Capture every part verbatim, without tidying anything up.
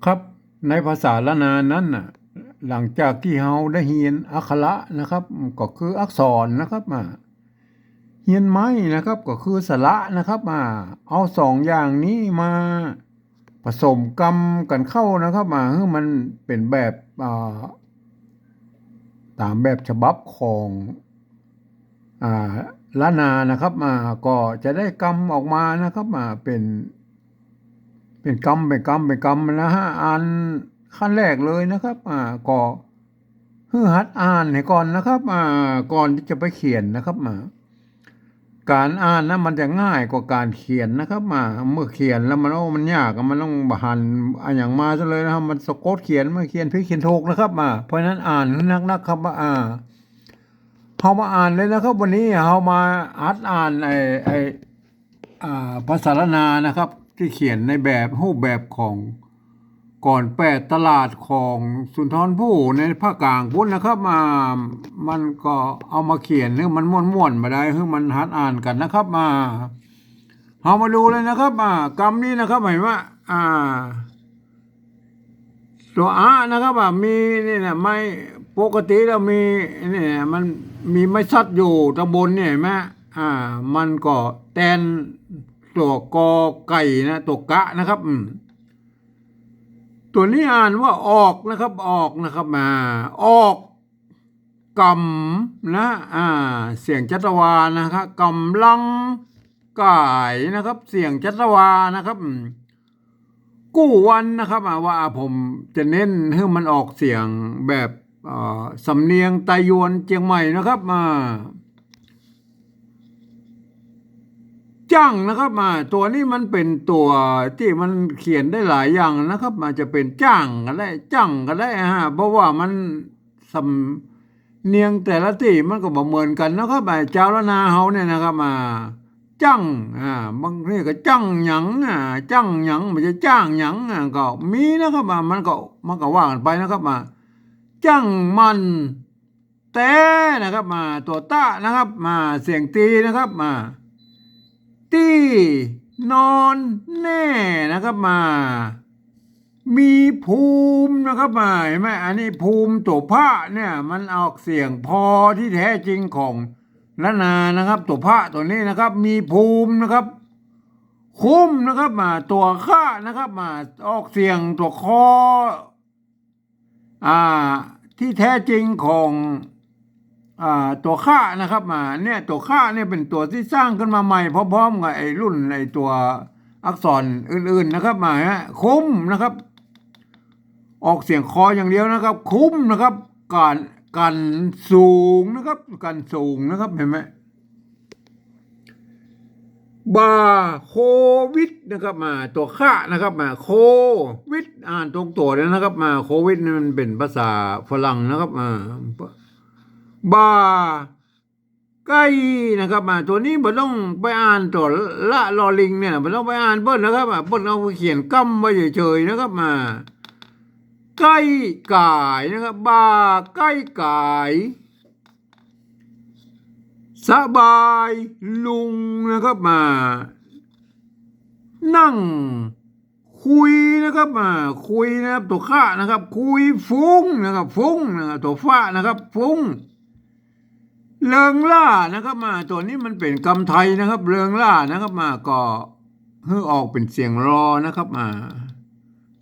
ครับ ในภาษาล้านนานั้นน่ะ หลังจากตี้เฮาได้เฮียนอักขระนะครับ ก็คืออักษรนะครับ อ่า เฮียนไม้นะครับ ก็คือสระนะครับ อ่า เอาสองอย่างนี้มาผสมกำกั๋นเข้านะครับ อ่า หื้อมันเป๋นแบบ อ่า ต๋ามแบบฉบับของ อ่า ล้านนานะครับ อ่า ก็จะได้กำออกมานะครับ อ่า เป๋น เป๋นกำ เป๋นกำ เป๋นกำนะฮะ อันขั้นแรกเลยนะครับ อ่า ก็หื้อหัดอ่านหื้อก่อนนะครับ อ่า ก่อนตี้จะไปเขียนนะครับ อ่า ก๋านอ่านนะมันจะง่ายกว่าก๋านเขียนนะครับ อ่า เมื่อเขียนแล้วมัน โอ้ มันยากอะ มันต้องบ่หันอะหยังมาซะเลยนะครับ มันสะกดเขียน มันเขียนผิดเขียนถูกนะครับ อ่า เพราะฉะนั้นอ่านหื้อนักๆ ครับ อ่า เฮามาอ่านเลยนะครับ วันนี้เฮามาหัดอ่านไอ้ ไอ้ อ่า ภาษาล้านนานะครับ ตี้เขียนในแบบ รูปแบบของกลอนแปดตลาดของสุนทรภู่ในภาคกลางปู๊นนะครับ อ่า มันก็เอามาเขียนหื้อมันม่วนๆ บ่าดาย หื้อมันหัดอ่านกั๋นนะครับ อ่า เฮามาดูเลยนะครับ อ่า กำนี้นะครับ หันก่อ อ่า ตั๋วอะนะครับ อ่า มีนี่นะ ไม้ ปกติแล้วมีนี่นะ มันมีไม้สัตว์อยู่ตางบนนี่หันก่อ อ่า มันก็แตนตั๋วกอไก่นะ ตั๋วกะนะครับ อืม ตั๋วนี้อ่านว่าออกนะครับ ออกนะครับ อ่า ออก ก๋ำนะ อ่า เสียงจัตวานะครับ ก๋ำลังก๋ายนะครับ เสียงจัตวานะครับ อืม กู้วันนะครับ อ่า ว่าผมจะเน้นหื้อมันออกเสียงแบบ เอ่อ สำเนียงไตยวนเจียงใหม่นะครับ อ่า จั่งนะครับ อ่า ตั๋วนี้มันเป๋นตั๋วตี้มันเขียนได้หลายอย่างนะครับ อาจจะเป๋นจ้างก็ได้ จั่งก็ได้ฮะ เพราะว่ามัน สำเนียงแต่ละตี้มันก็บ่เหมือนกั๋นนะครับ อ่า จาวล้านนาเฮาเนี่ยนะครับ อ่า จั่ง อ่า บางทีก็จั่งหยัง อ่า จั่งหยัง บ่ใจ้จ้างหยัง อ่า ก็มีนะครับ อ่า มันก็ มันก็ว่ากั๋นไปนะครับ อ่า จั่งมันแต๊นะครับ อ่า ตั๋วตะนะครับ อ่า เสียงตีนะครับ อ่า ตี้นอนแน่นะครับ อ่า มีภูมินะครับ อ่า หันก่อ อันนี้ภูมิตั๋วพระเนี่ย มันออกเสียงพอที่แท้จริงของล้านนานะครับ ตั๋วพระตั๋วนี้นะครับ มีภูมินะครับ คุ้มนะครับ อ่า ตั๋วคะนะครับ อ่า ออกเสียงตั๋วคอ อ่า ที่แท้จริงของ อ่า ตั๋วคะนะครับ อ่า เนี่ย ตั๋วคะเนี่ยเป๋นตั๋วตี้สร้างขึ้นมาใหม่พร้อมๆ กับไอ้รุ่นไอ้ตั๋วอักษรอื่นๆ นะครับ อ่า ฮะ คุ้มนะครับ ออกเสียงคออย่างเดียวนะครับ คุ้มนะครับ ก๋าน ก๋านสูงนะครับ ก๋านสูงนะครับ หันก่อ บ่าโควิดนะครับ อ่า ตั๋วคะนะครับ อ่า โควิด อ่านตรงตั๋วเลยนะครับ อ่า โควิดนี่มันเป๋นภาษาฝรั่งนะครับ อ่า บ่าใก้นะครับ อ่า ตั๋วนี้บ่ต้องไปอ่านตั๋วละลอลิงเนี่ย บ่ต้องไปอ่านเปิ้นนะครับ อ่า เปิ้นเอาไปเขียนก้ำไว้เฉยๆ นะครับ อ่า ใก้ก๋ายนะครับ บ่าใก้ก๋าย สบายลุงนะครับ อ่า นั่งคุยนะครับ อ่า คุยนะครับ ตั๋วคะนะครับ คุยฟุ้งนะครับ ฟุ้งนะครับ ตั๋วฟะนะครับ ฟุ้ง เริงร่านะครับ อ่า ตั๋วนี้มันเป๋นกำไทยนะครับ เริงร่านะครับ อ่า ก็หื้อออกเป๋นเสียงรอนะครับ อ่า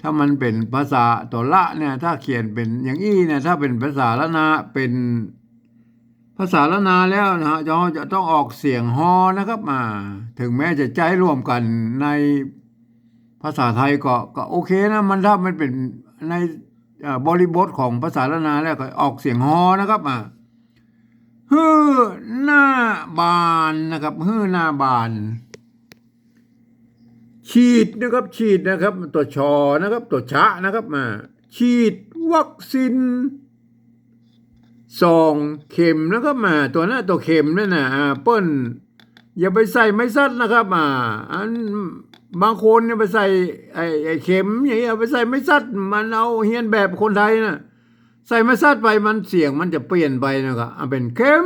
ถ้ามันเป๋นภาษาตั๋วละเนี่ย ถ้าเขียนเป๋นอย่างอี้เนี่ย ถ้าเป๋นภาษาล้านนา เป๋นภาษาล้านนาแล้วนะฮะ จะ จะต้องออกเสียงฮอนะครับ อ่า ถึงแม้จะใจ๊ร่วมกั๋นในภาษาไทยก็ ก็โอเคนะ มัน ถ้ามันเป๋นใน เอ่อ บริบทของภาษาล้านนาแล้วก็ออกเสียงฮอนะครับ อ่า หื้อหน้าบานนะครับ หื้อหน้าบาน ฉีดนะครับ ฉีดนะครับ ตั๋วชอนะครับ ตั๋วชะนะครับ อ่า ฉีดวัคซีนสองเข็มนะครับ อ่า ตั๋วนั้นตั๋วเข็มนั่นน่ะ อ่า เปิ้นอย่าไปใส่ไม้สัตว์นะครับ อ่า อันบางคนเนี่ยไปใส่ไอ้ ไอ้เข็มอย่างเงี้ย ไปใส่ไม้สัตว์ มันเอาเฮียนแบบคนไทยน่ะ ใส่ไม้สัตว์ไปมันเสียงมันจะเปลี่ยนไปนะครับ อ่ะ เป๋นเข็ม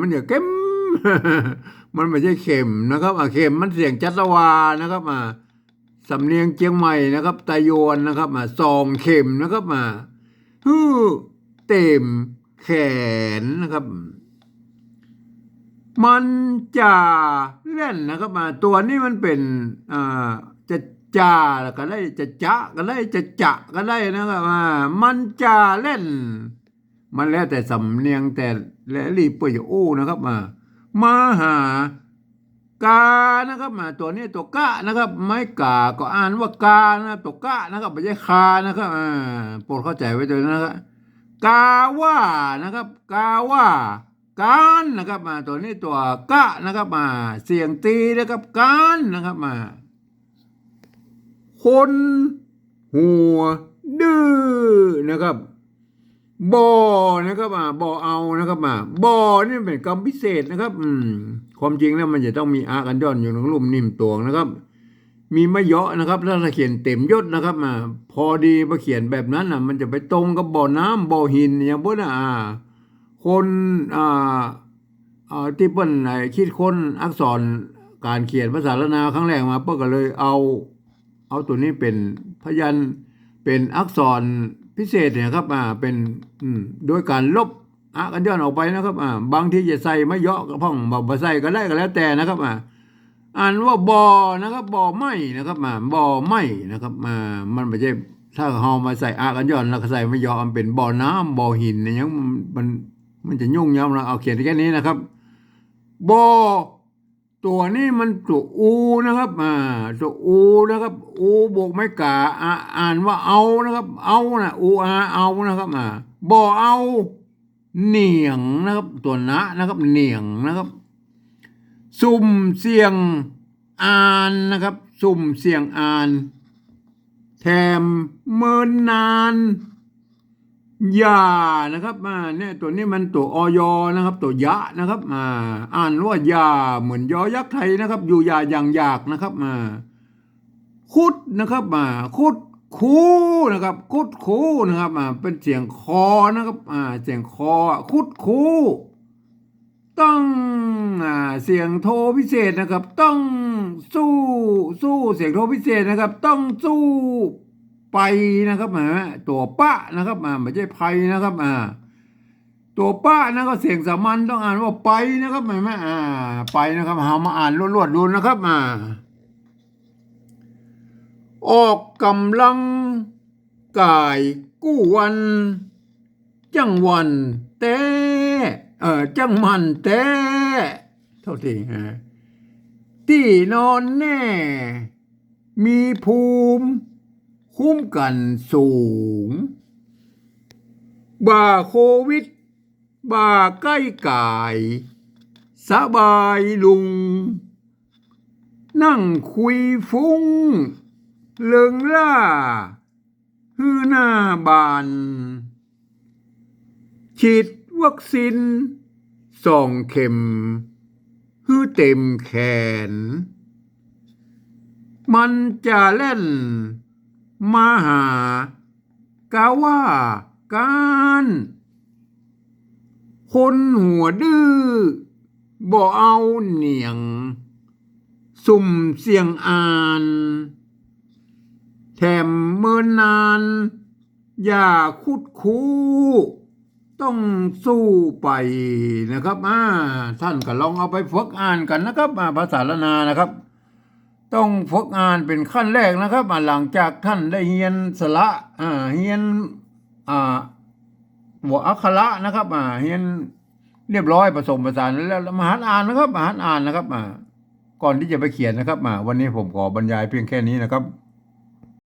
มันจะเข็ม มันบ่ใจ้เข็มนะครับ อ่ะ เข็มมันเสียงจัตวานะครับ อ่ะ สำเนียงเจียงใหม่นะครับ ตะยวนนะครับ มา ส่องเข็มนะครับ มา หื้อเต็มแขนนะครับ มันจ่าแล่นนะครับ มา ตั๋วนี้มันเป๋น อ่า จะจ่าก็ได้ จะจะก็ได้ จะจะก็ได้นะครับ อ่า มันจ่าแล่น มันแล้วแต่สำเนียงแต่ละหลีเปิ้นจะอู้นะครับ มา มาหา กานะครับ มา ตั๋วนี้ตั๋วกะนะครับ ไม้ก๋าก็อ่านว่ากานะครับ ตั๋วกะนะครับ บ่ใจ้คานะครับ อ่า โปรดเข้าใจ๋ไว้ตวยนะครับ กาว่านะครับ กาว่า ก๋านนะครับ มา ตั๋วนี้ตั๋วกะนะครับ มา เสียงตีนะครับ ก๋านนะครับ มา คนหัวดื้อนะครับ บ่นะครับ อ่า บ่เอานะครับ อ่า บ่นี่เป๋นกำพิเศษนะครับ อืม ความจริงแล้วมันจะต้องมีอะกั๋นย่อนอยู่ในลุ่มนิ่มตวงนะครับ มีมะเยาะนะครับ ถ้าเขียนเต็มยศนะครับ อ่า พอดีพอเขียนแบบนั้นน่ะ มันจะไปตรงกับบ่อน้ำบ่อหินอย่างเปิ้นน่ะ อ่า คน อ่า อ่า ตี้เปิ้น ไอ้ คิดค้นอักษรก๋านเขียนภาษาล้านนาครั้งแรกมา เปิ้นก็เลยเอา เอาตั๋วนี้เป๋นพยัญชนะ เป๋นอักษรพิเศษเนี่ยครับ อ่า เป๋น อืม โดยก๋านลบอะกั๋นย่อนออกไปนะครับ อ่า บางทีจะใส่มะเยาะก็พ่อง บ่ บ่ใส่ก็ได้ ก็แล้วแต่นะครับ อ่า อ่านว่าบ่อนะครับ บ่อไม้นะครับ อ่า บ่อไม้นะครับ อ่า มันบ่ใจ้ ถ้าเฮามาใส่อะกั๋นย่อนแล้วก็ใส่มะเยาะ มันเป๋นบ่อน้ำบ่อหินเนี่ย ยัง มัน มันจะยุ่งยากนะ เอาเขียนแค่นี้นะครับ บ่อ ตั๋วนี้มันตั๋วอูนะครับ อ่า ตั๋วอูนะครับ อูบวกไม้ก๋า อ่า อ่านว่าเอานะครับ เอานะ อูอา เอานะครับ อ่า บ่อเอา เหนี่ยงนะครับ ตั๋วนะนะครับ เหนี่ยงนะครับ สุ่มเสี่ยงอ่านนะครับ สุ่มเสี่ยงอ่าน แถมเมินนาน อย่านะครับ อ่า เนี่ย ตั๋วนี้มันตั๋ว อย นะครับ ตั๋วยะนะครับ อ่า อ่านว่าอย่า เหมือนยอยักษ์ไทยนะครับ อยู่อย่าอย่างอยากนะครับ อ่า คุดนะครับ อ่า คุดคูนะครับ คุดคูนะครับ อ่า เป๋นเสียงคอนะครับ อ่า เสียงคอ คุดคู ต้อง อ่า เสียงโทพิเศษนะครับ ต้องสู้ สู้ เสียงโทพิเศษนะครับ ต้องสู้ไปนะครับ เห็นไหม ตั๋วปะนะครับ อ่า บ่ใจ้ไปนะครับ อ่า ตั๋วปะนะก็เสียงสามัญต้องอ่านว่าไปนะครับ เห็นไหม อ่า ไปนะครับ เฮามาอ่านรวดๆดูนะครับ อ่า ออกก๋ำลังก๋ายกู้วัน จั้งหวั่นแต๊ เอ่อ จั้งหมั่นแต๊ โทษที ฮะ ตี้นอนแน่ มีภูมิคุ้มกั๋นสูง บ่าโควิด บ่าใก้ก๋าย สบายลุง นั่งคุยฟุ้ง เริงร่า หื้อหน้าบาน ฉีดวัคซีนสองเข็ม หื้อเต็มแขน มันจะแล่นมาหา กาว่าก๋าน คนหัวดื้อ บ่เอาเหนี่ยง สุ่มเสี่ยงอ่าน แถมเมินนาน อย่าคุดคู ต้องสู้ไปนะครับ อ่า ต้านก็ลองเอาไปฝึกอ่านกั๋นนะครับ อ่า ภาษาล้านนานะครับ ต้องฝึกอ่านเป๋นขั้นแรกนะครับ อ่า หลังจากต้านได้เฮียนสระ อ่า เฮียน อ่า หัวอักขระนะครับ อ่า เฮียนเรียบร้อย ผสมผสานแล้ว แล้วมาหัดอ่านนะครับ มาหัดอ่านนะครับ อ่า ก่อนตี้จะไปเขียนนะครับ อ่า วันนี้ผมขอบรรยายเพียงแค่นี้นะครับ